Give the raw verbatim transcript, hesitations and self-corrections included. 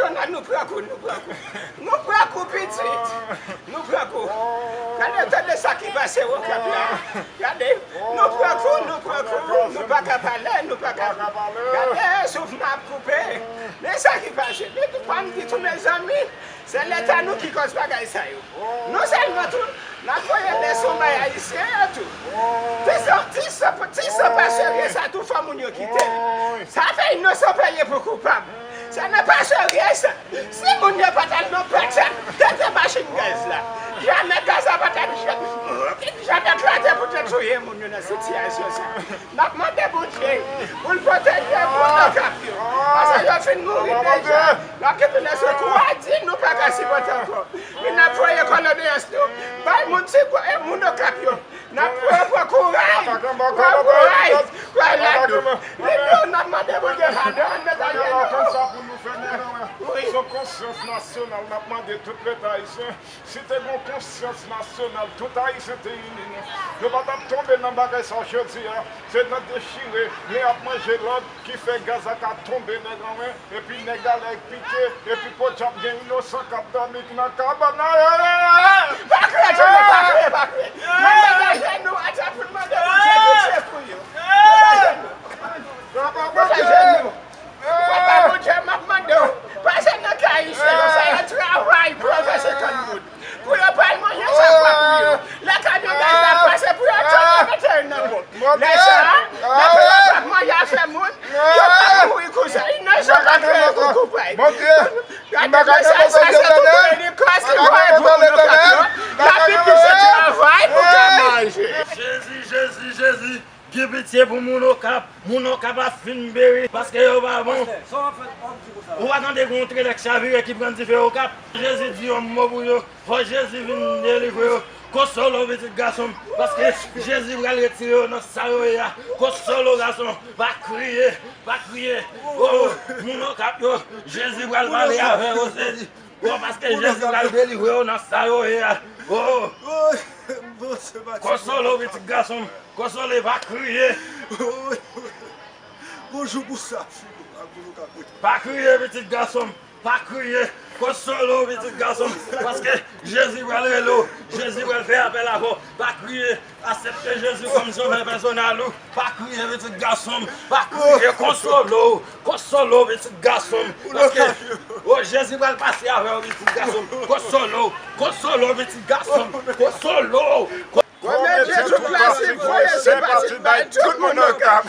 Nan, nou pran kou, nou pran kou. Nou pran kou, pitit. Nou pran kou. Gade, tande sa ki pase Okap la. Gade, nou pran kou, nou pran kou, nou pa ka pale, nou pa ka. Gade, souf m ap koupe. Men sa ki pase. Men tou pa m di tou, mezanmi, se Leta nou ki kòz bagay sa yo. Non sèlman tou, n ap voye leson bay Ayisyen yo tou. Ti san, ti san, ti san pa serye sa tou, fò moun yo kite l. Sa fè inosan peye pou koupab. Sa nan pa serye sa. Si moun yo pa t al nan pèt sa, tete machin gaz la. Jamè gaz la pa t ap ja-, jamè eklate pou te touye moun yo nan sitiyasyon sa. N ap mande Bondye pou l pwoteje moun Okap yo. Paske yo fin mouri deja. N ap kite lè sekou a di nou pa ka sipòte ankò. Men n ap voye kondoleyans nou bay moun Tigwav e moun Okap yo. N ap voye pran kouraj. Pran kouraj. Pran lado. Men nou, n ap mande Bondye padon. Ann met ajenou. Wi. Se yon konsyans nasyonal n ap mande tout Leta ayisyen. Si te gen yon konsyans nasyonal, tout Ayisyen te ini nou. Nou pa t ap tonbe nan bagay sa jodi a. Se nan dechire, men ap manje lòd ki fè gaz la ka tonbe nèg anwen, epi nèg ale ak pike, epi podyab gen inosan k ap dòmi nan kabann. Pa kriye, Junior, pa kriye, pa kriye. Mwen degaje nou, atè pou n mande Bondye pitye pou yo. Degaje nou. Papa Bondye, m ap mande w, pase nan kay Ayisyen yo, fè yon travay pou yo fè senkant goud. Pou yo bay manje sa k pa pou yo. Lè kamyon gaz la pase, pou yo tande mete yo nan ponp. Lè sa a, lè pou yo pran manje a fè moun, yo pa mouri konsa. Inosan pa kreye kou koupay. Gade mesaj sa, se tout delikans ki voye pou moun Okap yo. Lapiblis se travay pou ka manje. Jezi, Jezi, Jezi. Gen pitye pou moun Okap. Moun Okap ap fin peri paske yo pa bon. Pastè, sa w ap fè, w ap di konsa la? Ou pa tande gen yon trelè k chavire ki pran dife Okap? Jezi di yon mo pou yo. Fò Jezi vin delivre yo. Konsole w, pitit gason m, paske Jezi pral retire yo nan sa yo ye a. Konsole w, gason. Pa kriye. Pa kriye. O, moun Okap yo, Jezi pral pale avè yo, Jezi. O, paske Jezi pral delivre yo nan sa yo ye a. O, konsole w, pitit gason m. Konsole, pa kriye. Bonjou pou sa. Pa kriye, pitit gason m. Pa kriye. Konsole w, pitit gason m. Paske Jezi pral rele w. Jezi pral fè apèl avè w. Pa kriye. Aksepte Jezi kòm sovè pèsonèl ou. Pa kriye, pitit gason m. Pa kriye. Konsole w. Konsole w, pitit gason m. Paske, o, Jezi pral pase avè w, pitit gason m. Konsole w. Konsole w, pitit gason m. Konsole w. Premye Dye tout klasik voye senpati bay tout moun Okap.